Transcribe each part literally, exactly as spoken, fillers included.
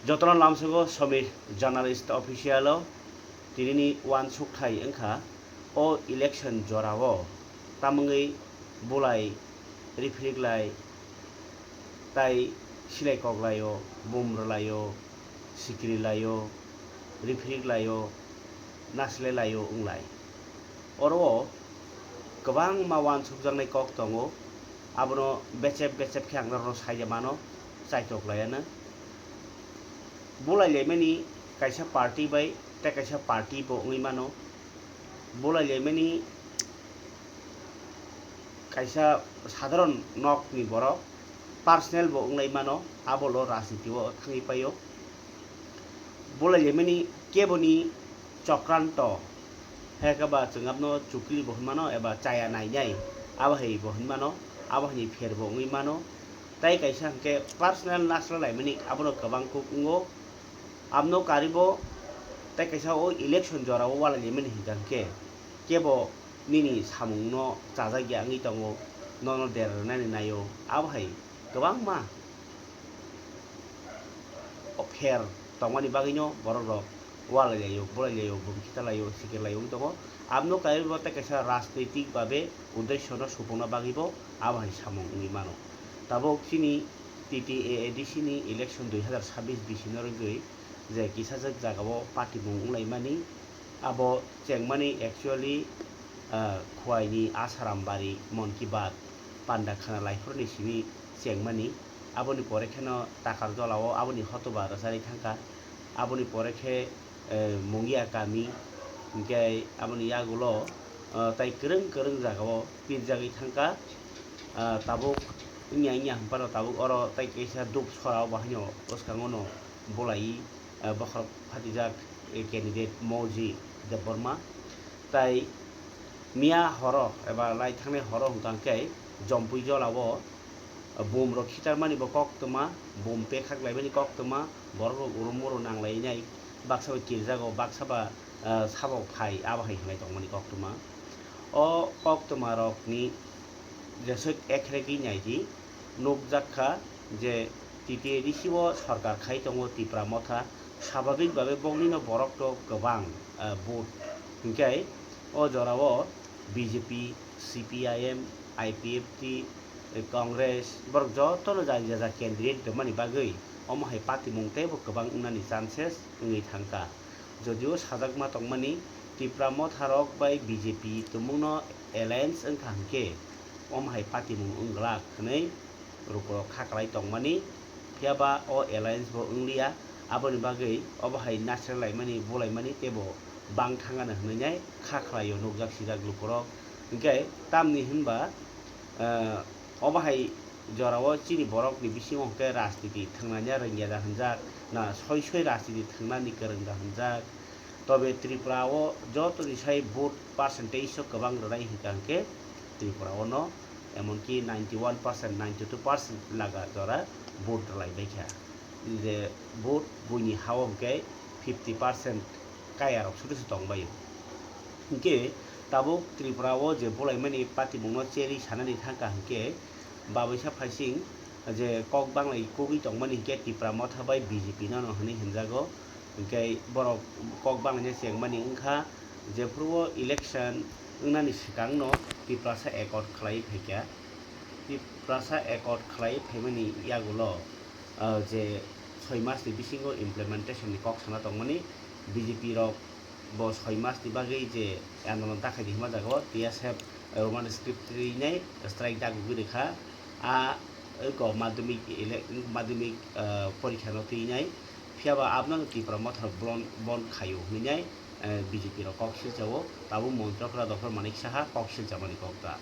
Jotono lamsogo Samir Journalist Official o tinini uansukthai wngkha o election jorao tamungwi bulai riphriklai tai silai koklaio, bum rwlaio, sikirilaio, riphriklaio, nasilailaio wnglai. Oro o kwbangma uansukjaknai kok tongo, abono bechep bechep khe ang norokno saija mano, chaitok laiano. Bulai laimani kaisa party bai tei kaisa party bo wngwi mano. Bulai laimani kaisa sadharon nokni borok personal bo wnglai mano, abo lo rajniti o thangwi paio. Bulai laimani keboni chokranto, hekhe ba chwng abono chukli bo hwnmano eba chaya nainai, abo hai bo hwnmano, abo haini pher bo wngwi mano. Tai kaisa hwnkhe personal nasla laimani abono kwbang kuk wngo. Abno karibo tai kaisa o election jorao walai laimani hwnkha hwnkhe kebo nini samungno chajakya wngwi tongo, nono derarnani naio, abo hai kwbangma o pher tongmani bagwino borok rok walai laio, bulai laio, bum khita laio, sikir laio wngwi tongo. Abno karibo tai kaisa rajnitik babe uddeshono supungna bagwibo abo hai samung wngwi mano. Tabuk chini T T A A D C ni election dui hazar sabbish bisi no rwgwi je kisajak jagao patimung wnglaimani, abo chengmani actually, ah, Khwaini Asarambari Mon Ki Baat panda khana laiphurni simi chengmani, aboni pore kheno Takarjolao aboni hotoba rwcharwi thangkha, aboni pore khe, eh, Mungia kami, hwnkhe aboni yagulo, ah, tai kwrwng kwrwng jagao pirjagwi thangkha, ah, tabuk wngya wngya hwnphano tabuk oro tai kaisa dup sora o bahaino bwskango no bulai, ah, bokhorok phatijak, eh, candidate Moji Debbarma. Tai miya horo eba lai thangnai horo hwnkha hwnkhe Jompui Jolao bum rok khitarmani bo koktwma, bum pekhak laimani koktwma, borok rok urum muru nang lainai, baksa bai kirjago, baksa ba, ah, sabo phai, abo hai hwnwi tongmani koktwma. O koktwma rokni jeswk ekregwi naidi, nukjak kha je T T A D C o sorkar khai tongo Tipra Motha, swabhabik babe bongni no borok to kwbang, ah, vote, hwnkhe o jorao B J P, C P I M, I P F T, Congress, borok jotono jani jaja candidate rwmani bagwi omo hai patimung teibo kwbang wngnani chances wngwi thangkha. Jodio sajakma tongmani, Tipra Motha rok bai B J P tumungno alliance wngkha hwnkhe omo hai patimung wngglak hwnwi lukurok kha kwlai tongmani, phiya ba o alliance bo wngliya, aboni bagwi obo hai nasrelaimani, bulaimani teibo bang thangano hwnwi nai kha khlaio nukjak sijak lukurok. Hinkhe tamni hinba, eh, obo hai jorao chini borokni bisingo hinkhe rajniti thwngnaina rwngya da hwnjak, na soi soi rajniti thwngnani kwrwng da hwnjak. Tobe Tripura o jotoni sai vote percentage o kwbang rwnai hinkha hinkhe Tripura o no emonki ninety one percent, ninety two percent laga jora vote rwlai baikha. Je vote buini ha o hinkhe fifty percent kaya rok suri se tongbaio. Hinkhe tabuk Tripura o je bulaimani patimung no cherwi sanani thangkha hinkhe babuisa phaising je kok banglai kugui tongmani hinkhe Tipra Motha bai B J P no no hwnwi hwnjago. Hinkhe borok kok banglaina chengmani wngkha, jephuru o election wngnani swkangno Tiprasa accord khlaiwi phaikha. Tiprasa accord khlaiwi phaimani yagulo, ah, je soi masni bisingo implementation ni kok sana tongmani, B J P rok bo soi masni bagwi je andolon ta khaidi hwnma jaga o T S F Roman script rinai strike dagugwi rwkha. A eko madhyamik ele-, madhyamik, ah, porikha no twinai. Phiya ba abono Tipra Motha rok bon, bon khaio hwnwi nai, eh, B J P rok kok silchao, tabuk montri okra Doctor Manik Saha kok silchamani kok ta.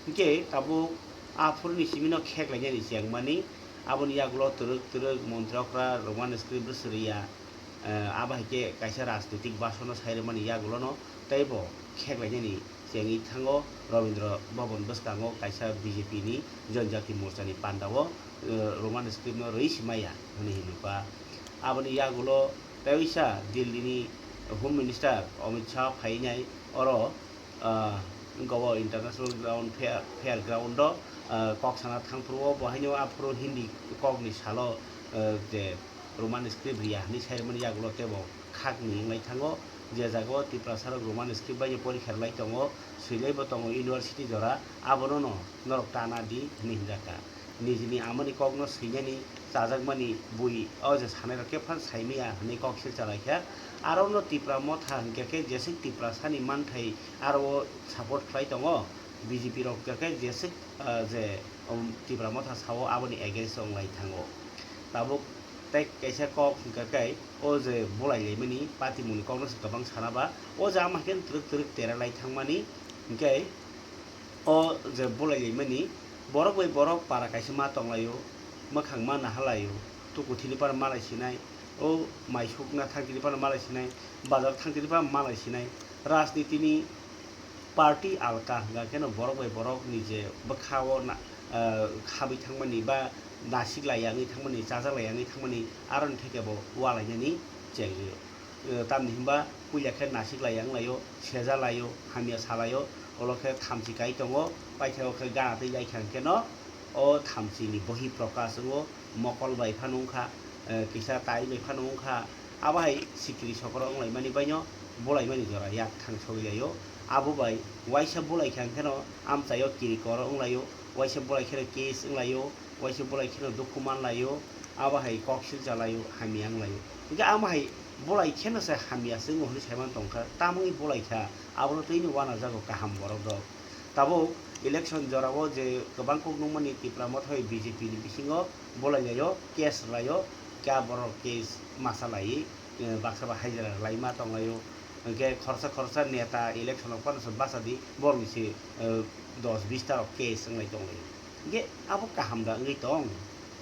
Hinkhe tabuk aphuruni simi no kheklainani chengmani, aboni yagulo twrwk twrwk montri okra Roman script rwswrwi ya, eh, abo hai khe kaisa rajnitik basono sai rwmani yagulono teibo kheklainani chengwi thango Rabindra Bhavan bwskango kaisa B J P ni Janjati Morcha ni panda o, eh, Roman script no rwi si maya hwnwi hinwi kha. Aboni yagulo teisa Delhi ni Home Minister Amit Shah phainai oro, ah, wngkha o international ground fair, fair ground o, ah, kok sana thangphuru o bo haino aphuru Hindi kok ni salo, ah, je Roman script riya hinwi saimani yagulo teibo khakni wnglai thango. Je jagao Tiprasarok Roman script baino porikha rwlai tongo, swilaibo tongo university jora, abono no norok tana di hinwi hinjakha. Nijini amani kokno swinani chajakmani bui o je sanairok khe phano saimaya hinwi kok se chalaikha. Arokno Tipra Motha hinkhe khe jeswk Tiprasani manthai aro o support khlai tongo, B J P rok hinkhe jeswk, ah, je, um, Tipra Motha sao aboni against o wnglai thango. Tabuk tei kaisa kok hinkhe khe o je bulai laimani patimungni kokno se kwbang sana ba, o je ama khe twrwk twrwk tera lai thangmani hinkhe o je bulai laimani borok bai borok para kaisa ma tonglaio, mwkhang ma nahalaio, tuku thini phano malai sinai, o mai sukna thang thini phano malai sinai, bazar thang thini phano malai sinai, rajnitini party alka hwnka kheno borok bai borok ni je bwkha o na, ah, khabwi thangmani ba nasik lai ya wngwi thangmani, chajak lai ya wngwi thangmani, aroni theke bo ualainani chengwi o. Eh, tamni hinba puila khe nasik lai ya wnglaio, seja laio, hamya salaio, olo khe thamchi kai tongo, paithago khe gana twi lai kha hwnkhe no o thamchi ni bohi prokash wngo, mokol bai phano wngkha, eh, kisa tai bai phano wngkha, abo hai sikiri sokoro wnglaimani baino bulaimani jora yak thang sogwi laio. Abo bai waisa bulai kha hwnkhe no amchaio kirikoro wnglaio, waisa bulai kheno case wnglaio, waisa bulai kheno dukhu manlaio, abo hai kok silchalaio, hamya wnglaio. Hinkhe amo hai bulai kheno se hamya se wngo hwnwi saiman tongkha, tamoni bulai kha, abono twino uanajago kaham borok rok. Tabuk election jorao je kwbang kok nukmani Tipra Motha bai B J P ni bisingo bulai laio, case laio, kya borok case masa laiwi, eh, baksa ba haijra laima tonglaio. Hinkhe khorsa khorsa neta election o phano se bachadi, borokni se, eh, dos bis ta rok case wnglai tonglaio. Hinkhe abo kaham da wngwi tong?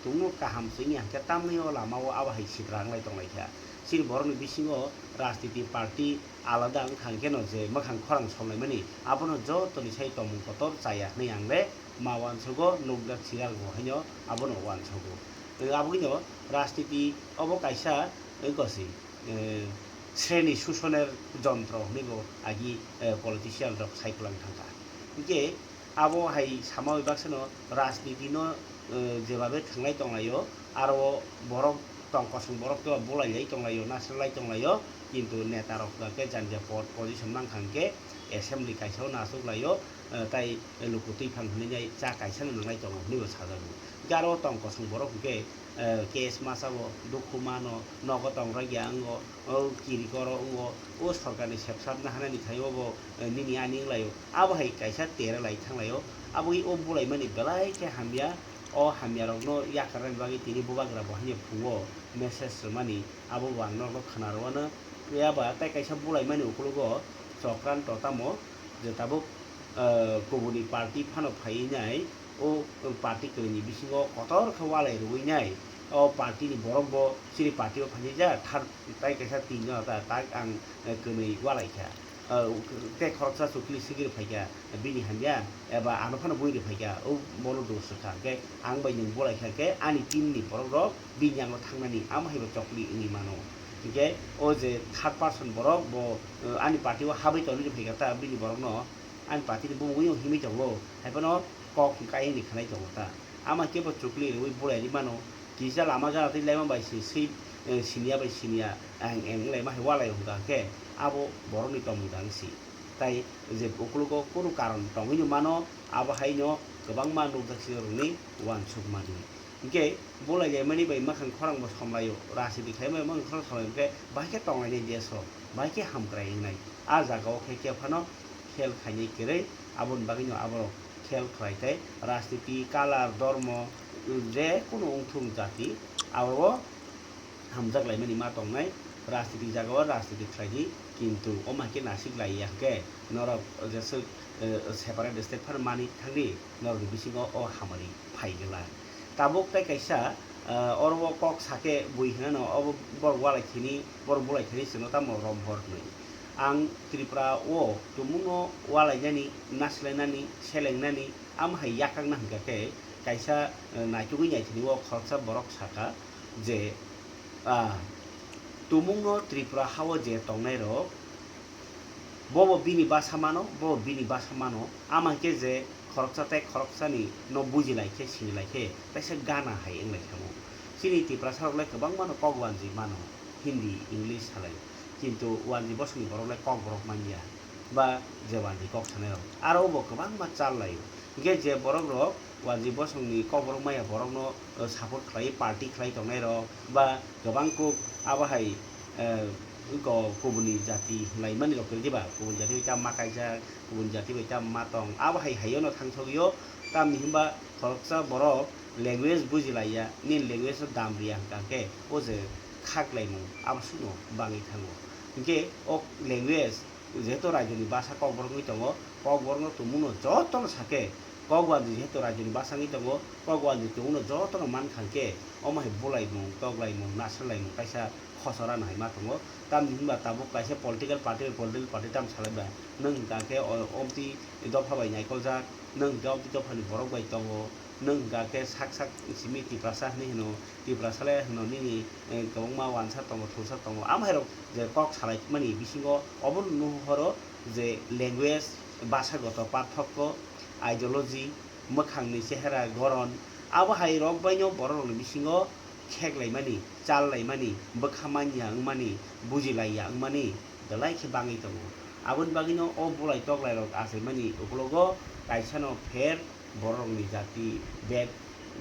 Tongno kaham se wngya hinkhe tamni o lama o abo hai sitra wnglai tonglaikha. Chini borokni bisingo rajniti party alada wngkha hwnkhe no je mwkhang khorang somlaimani abono jotoni sai tongmung kotor chaya hwnwi ang le ma uansugo, nukjak sijalgo haino abono uansugo. Aboni no rajniti obo kaisa wngkha se, eh, sreni susoner jontro hwnwi bo agi, eh, politician rok sai kwlang thangkha. Hinkhe abo hai sama bai baksa no rajniti no, eh, jebabe thwnglai tonglaio, aro borok tong kosong borok khe bulai lai tonglaio, nasra lai tonglaio, kintu neta rok khe janja pod position mankha hwnkhe assembly kaisa o nasuk laio, eh, tai luku twiphang hinwi nai cha kaisa no nwnglai tongo hwnwi bo sajago. Hinkhe aro tong kosong borok hinkhe, eh, case masa o dukhu mano, nogo tong rwgya wngo, o kirikoro wngo, o sorkarni sepsapna hanani thaio bo, eh, nini ani wnglaio. Abo hai kaisa tera lai thanglaio. Aboni o bulaimani belai khe hamya, o hamyarokno yakarnani bagwi tini bubagra bo haino phungo message rwmani, abo bo ang norokno khna rwmano. Phiya ba tei kaisa bulaimani ukologo chokranto tamo je tabuk, eh, kubuni party phano phaiwi nai, o party kwrwini bisingo kotor khe walai rwui nai, o party ni borok bo chini party o phainai ja, thar-, tai kaisa tin jona ta, tak ang, eh, kwnwi walai kha. Eh, tei khoroksa chukli sigiri phai kha, bini hamya, eba ano phano bui rw phai kha, o bono dos rw kha, hwnkhe ang bai nwng bolai kha, hwnkhe ani team ni borok rok bini yango thangnani, amo hai bo chokli wngwi mano. Hwnkhe o je third person borok bo, eh, ani party o habwi tonwi rw phai kha ta, bini borok no ani party ni bumungwi himwi tongo, hai phano kok hwnkhe ayang ni khanai tongo ta. Ama khe bo chukli rwui bulai rw mano, kisa lama gana twi laima bai se swi, eh, siniya bai siniya ang eng laima hai walai hwnkha khe abo borokni tongmung da wng si. Tai je ukulugo kunu karon tongwi no mano, abo hai no kwbangma nukjak si rokni uansuk mani. Hinkhe bulai laimani bai mwkhang khorang bo somlaio, rajniti khlai bai mwkhang khorang somlai hinkhe bahai khe tonglainai desh o, bahai khe hamkrai wngnai. A jaga o khe khe phano khel khainai kwrwi, aboni bagwi no aborok khel khlai tei rajniti, color, dormo, je kunu wngthung jati, abo hamjak laimani ma tongnai, rajniti jaga o rajniti khlai di, kintu omo hai khe nasik lai ya khe norok jeswk, eh, separate state phano mani thang di, norokni bisingo o hamari phai glak. Tabuk tei kaisa, eh, oro o kok sa khe bui hwnano obo borok walai thini, borok bulai thini chwngno tamo romhor hwnwi. Ang Tripura o tumungno walainani, naslainani, selengnani, amo hai yakakna hwnkha khe kaisa, eh, naitugwi naithani o khoroksa borok sakha je, ah, tumungno Tripura hao je tongnairok, bobo bini basa mano, bobo bini basa mano, ama hwnkhe je khoroksa tei khoroksani no bujilai khe, sinilai khe, kaisa gana hai wnglai kha mo. Chini Tiprasa rok lai kwbangma no kok wanji mano, Hindi, English salai. Kintu wanji bosongni borok lai kok borok manya, ba je wanji kok sanai rok. Aro bo kwbangma chal lai. Hingke je borok rok wanji bosongni kok borok maya borok no, eh, support khlai, party khlai tongnai rok, ba kwbang kuk abo hai, eh, ko kubuni jati lai mani rok diba, kubun jati bai ta ma kaijak, kubun jati bai ta ma tong, abo hai haio no thang thogio, tamni hinba khoroksa borok language bujilaiya, nini language no dam riya hwnkha khe o je khaklaimung abo suno bangwi thango. Hinkhe o language jehetu raijoni basa kokborok wngwi tongo, kokborokno tongmungno jotono sakhe, kokwanji jehetu raijoni basa wngwi tongo, kokwanji tongmungno jotono mankha hinkhe omo hai bulaimung, toklaimung, nasrwlaimung kaisa khosora no hai ma tongo. Tamni hinba tabuk kaisa political party bai political party tam salai ba, nwng hwnkha khe o-, omtwi dopha bai naikoljak, nwng hwnkhe omtwi dophani borok bai tongo, nwng hwnkha khe sak sak simi Tiprasa hinwi hino, Tiprasa le hino nini, eh, kwbangma wansa tongo, thulsa tongo, amo hai rok je kok salai mani bisingo obono nuhoro je language, basagoto parthokko, ideology, mwkhangni chehera goron, abo hai rok baino borok rokni bisingo kheklaimani, challaimani, bwkha manya wngmani, bujilaiya wngmani belai khe bangwi tongo. Aboni bagwino o bulai toklairok achaimani uklogo kaisano pher bororokni jati bag,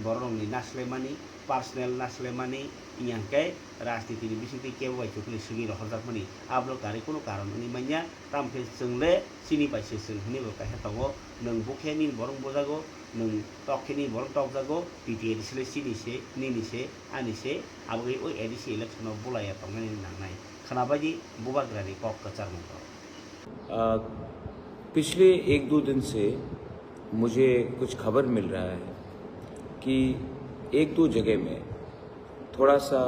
bororokni naslaimani, personal naslaimani, wngya hwnkhe rajnitini bisingtwi kebo bai chukli swngwi rohorjakmani, abono kwrwi kunu karon wngwi manya. Tamo khe chwng le chini bai se chwng hinwi bo kaisa tongo, nwng bukhe nini borok bujago, nwng tok khe nini borok tokjago, P T A D C le chini se, nini se, ani se, abo khe o A D C election o bulaiya tongnani nangnai. Khwnabaidi bubagrani kok kwchar mung rok. आ, पिछले एक दो दिन से मुझे कुछ खबर मिल रहा है कि एक दो जगह में थोड़ा सा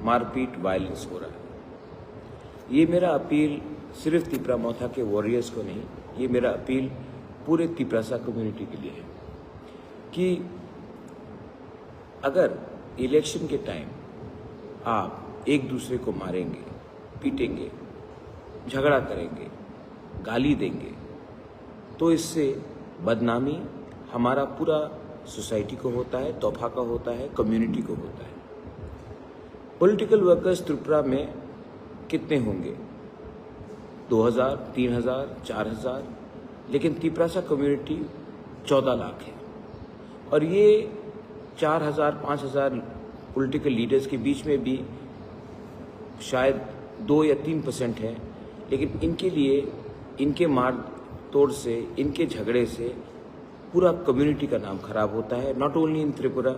मारपीट, वायलेंस हो रहा है। ये मेरा अपील सिर्फ तिपरा मोथा के वॉरियर्स को नहीं, ये मेरा अपील पूरे तिपरासा कम्युनिटी के लिए है कि अगर इलेक्शन के टाइम आप एक दूसरे को मारेंगे, पीटेंगे, झगड़ा करेंगे, गाली देंगे, तो इससे बदनामी हमारा पूरा सोसाइटी को होता है, तोफा का होता है, कम्युनिटी को होता है। पॉलिटिकल वर्कर्स त्रिपुरा में कितने होंगे? दो हज़ार, तीन हज़ार, चार हज़ार, लेकिन तिपरासा कम्युनिटी चौदह लाख है। और ये चार हज़ार, पाँच हज़ार पॉलिटिकल लीडर्स के बीच में भी शायद दो या तीन परसेंट है, लेकिन इनके लिए, इनके मार तोड़ से, इनके झगड़े से पूरा कम्युनिटी का नाम खराब होता है। Not only in त्रिपुरा,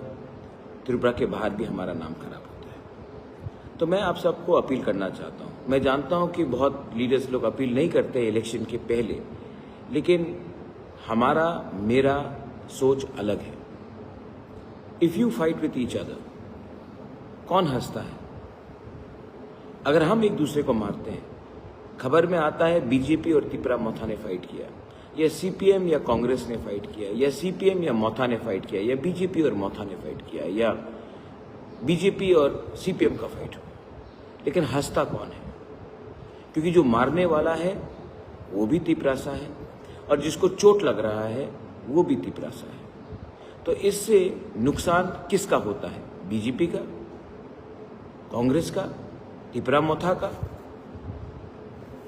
त्रिपुरा के बाहर भी हमारा नाम खराब होता है। तो मैं आप सबको अपील करना चाहता हूँ, मैं जानता हूँ कि बहुत लीडर्स लोग अपील नहीं करते इलेक्शन के पहले, लेकिन हमारा, मेरा सोच अलग है। If you fight with each other, कौन हंसता है? अगर हम एक दूसरे को मारते हैं, खबर में आता है बीजेपी और तिपरा मोथा ने फाइट किया, या सीपीएम या कांग्रेस ने फाइट किया, या सीपीएम या मोथा ने फाइट किया, या बीजेपी और मोथा ने फाइट किया, या बीजेपी और सीपीएम का फाइट हो, लेकिन हंसता कौन है? क्योंकि जो मारने वाला है वो भी तिपरासा है, और जिसको चोट लग रहा है वो भी तिपरासा है। तो इससे नुकसान किसका होता है? बीजेपी का, कांग्रेस का, तिपरा मोथा का,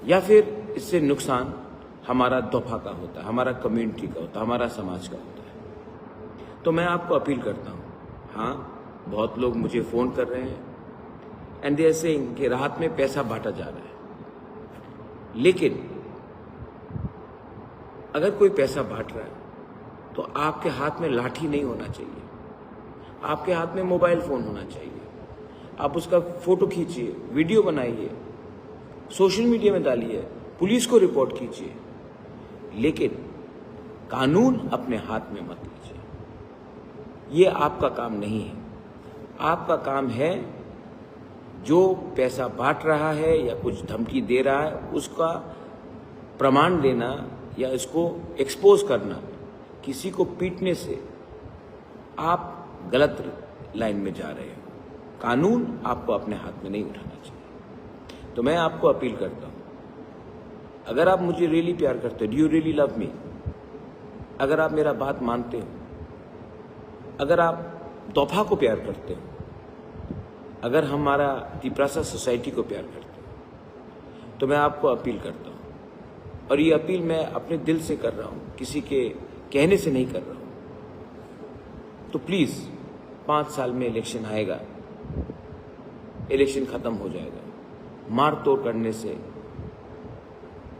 या फिर इससे नुकसान हमारा दोफा का होता है, हमारा कम्युनिटी का होता है, हमारा समाज का होता है? तो मैं आपको अपील करता हूँ, हाँ, बहुत लोग मुझे फ़ोन कर रहे हैं and they are saying कि रात में पैसा बांटा जा रहा है, लेकिन अगर कोई पैसा बांट रहा है तो आपके हाथ में लाठी नहीं होना चाहिए, आपके हाथ में मोबाइल फ़ोन होना चाहिए। आप उसका फ़ोटो खींचिए, वीडियो बनाइए, सोशल मीडिया में डालिए, पुलिस को रिपोर्ट कीजिए, लेकिन कानून अपने हाथ में मत लीजिए। ये आपका काम नहीं है। आपका काम है जो पैसा बांट रहा है या कुछ धमकी दे रहा है, उसका प्रमाण देना या इसको एक्सपोज करना। किसी को पीटने से आप गलत लाइन में जा रहे हो। कानून आपको अपने हाथ में नहीं उठाना चाहिए। तो मैं आपको अपील करता हूँ, अगर आप मुझे रियली प्यार करते हो, do you really love me? अगर आप मेरा बात मानते हो, अगर आप दोफा को प्यार करते हो, अगर हमारा तिपरासा सोसाइटी को प्यार करते हो, तो मैं आपको अपील करता हूँ, और ये अपील मैं अपने दिल से कर रहा हूँ, किसी के कहने से नहीं कर रहा हूँ। तो प्लीज, पाँच साल में इलेक्शन आएगा, इलेक्शन खत्म हो जाएगा। मार तोड़ करने से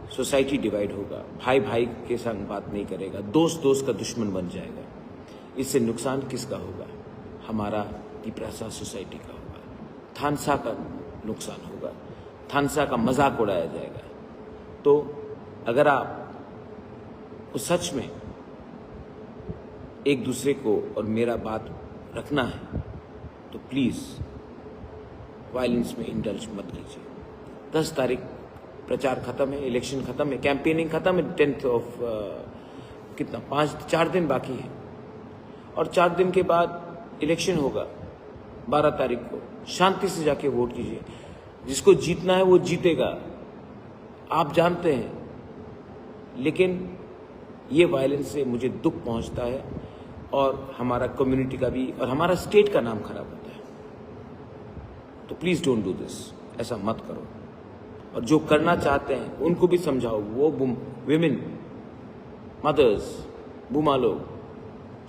सोसाइटी डिवाइड होगा, भाई भाई के संग बात नहीं करेगा, दोस्त दोस्त का दुश्मन बन जाएगा। इससे नुकसान किसका होगा? हमारा तिपरासा सोसाइटी का होगा। थानसा का नुकसान होगा, थानसा का मजाक उड़ाया जाएगा। तो अगर आप को सच में एक दूसरे को और मेरा बात रखना है, तो प्लीज वायलेंस में इंडल्ज मत कीजिए। दस तारीख प्रचार खत्म है, इलेक्शन खत्म है, कैंपेनिंग खत्म है, टेंथ ऑफ कितना, पाँच, चार दिन बाकी है, और चार दिन के बाद इलेक्शन होगा। बारह तारीख को शांति से जाके वोट कीजिए। जिसको जीतना है वो जीतेगा, आप जानते हैं। लेकिन ये वायलेंस से मुझे दुख पहुंचता है, और हमारा कम्युनिटी का भी और हमारा स्टेट का नाम खराब होता है। तो प्लीज डोंट डू दिस, ऐसा मत करो। और जो करना चाहते हैं उनको भी समझाओ। वो विमेन, मदर्स, बुमा लोग,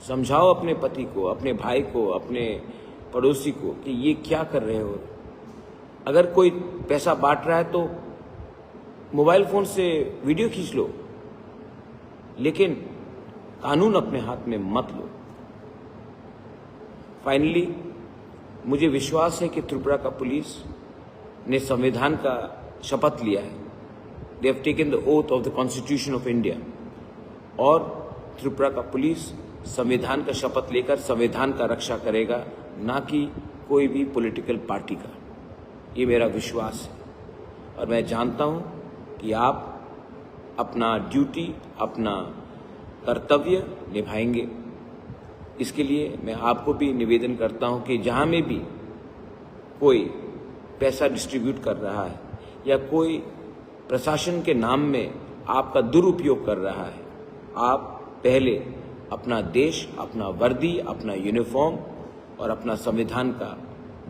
समझाओ अपने पति को, अपने भाई को, अपने पड़ोसी को कि ये क्या कर रहे हो। अगर कोई पैसा बांट रहा है तो मोबाइल फोन से वीडियो खींच लो, लेकिन कानून अपने हाथ में मत लो। फाइनली, मुझे विश्वास है कि त्रिपुरा का पुलिस ने संविधान का शपथ लिया है। They have taken the oath of the Constitution of India। और त्रिपुरा का पुलिस संविधान का शपथ लेकर संविधान का रक्षा करेगा, ना कि कोई भी पॉलिटिकल पार्टी का। ये मेरा विश्वास है, और मैं जानता हूँ कि आप अपना ड्यूटी, अपना कर्तव्य निभाएंगे। इसके लिए मैं आपको भी निवेदन करता हूँ कि जहाँ में भी कोई पैसा डिस्ट्रीब्यूट कर रहा है या कोई प्रशासन के नाम में आपका दुरुपयोग कर रहा है, आप पहले अपना देश, अपना वर्दी, अपना यूनिफॉर्म और अपना संविधान का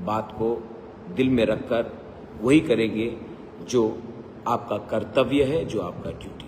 बात को दिल में रखकर वही करेंगे जो आपका कर्तव्य है, जो आपका ड्यूटी।